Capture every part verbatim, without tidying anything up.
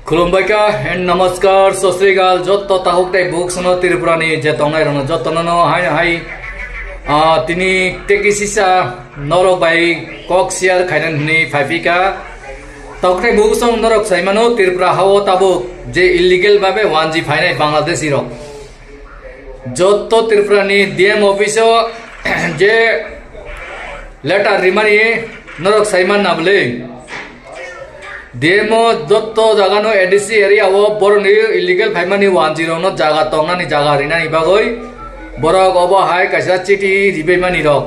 Khulumbaikha and namaskar, sasrikal, jotto takhuk tei bukhuk sono Tripura ni je tongnai rokno jotto no hai hai, ah, tini teki sisa norok bai kok share khaina hwnwi phaiphika. Takhuk tei bukhuk song norok saimano Tripura hao tabuk je illegal babe wanji phainai Bangladeshi rok. Jotto Tripura ni D M office o je letter rimani norok saiman na bwle. D M o jotto jaga no A D C area o borok ni illegal phaimani wanji rok no jaga tongnani jaga rinani bagwi borok obo hai kaisa chiti ribaimani rok.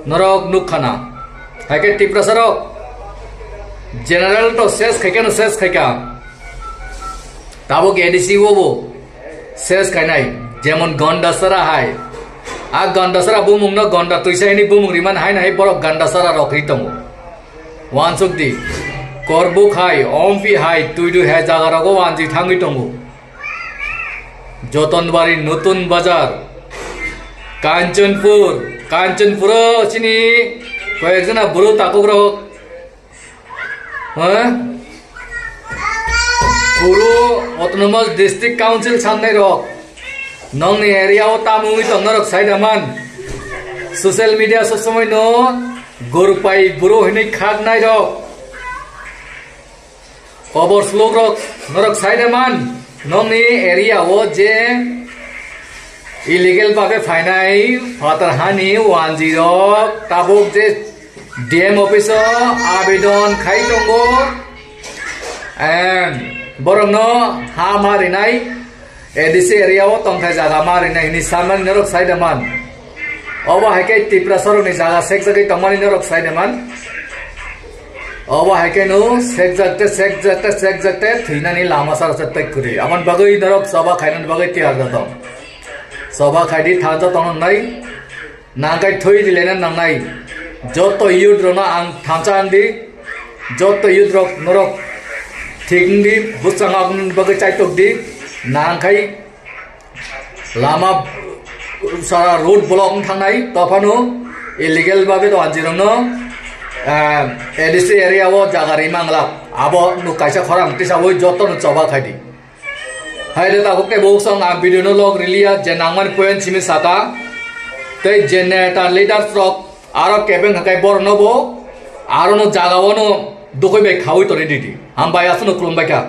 Norok nukkha na. Haikhe Tiprasa rok general to ses khaikhe no ses khaikha. Tabuk A D C o bo ses khainai, jemon Gandasara hai. A Gandasara bumung no Ganda twisa hini bumung riman hai nai borok Gandasara rok ri tongo. Wansuk di, Korbuk hai, Ompi hai, Tuidu hai jaga rogo wanji thangwi tongo. Jotonbari, Nutun Bazar, Kanchanpur, Kanchanpuro chini koyekjona buru takukrok, ha? Buru Autonomous District Council sangnai rok, nongni area o tamungwi tong norok sai da man. Social media sob somoi no gurpai buru hinwi khaknai rok. Obor slok rok norok sai da man, nongni area o je illegal babe phainai phatar hani wanji rok tabuk je D M office o abidon khai tongo. And borokno ha ma rinai A D C area o tongthai jaga ma rinai hini sanmani norok sai da man. Obo hai khe Tiprasa rokni jaga sekjagwi tongmani norok sai da man. Obo hai khe no sekjakte, sekjakte, sekjakte thwinani lama sara se tek kwrwi. Aboni bagwi norok choba khainani bagwi tiyar da tong. Choba khaidi thansa tongna nai. Nangkai thwi rilena nangnai. Jotto youth rokno ang thansa ang di. Jotto youth rok norok thik wng di. Bwskango aboni bagwi chaitok di. Nangkai lama sara road block wng thangnai. Tophano illegal babe to anjirokno, eh, A D C area o jaga rimangla. Abo nuk kaisa khorang tisa oi jotto no choba khaidi. Hai de takhuk tei bukhuk song ang video no log riliya je nangmani point simi saka. Tei je neta leaders rok aro kebeng hakai borok no bo aro no jaga o no dukhui bai khaui toni didi. Hambai aswk no khulumbai kha.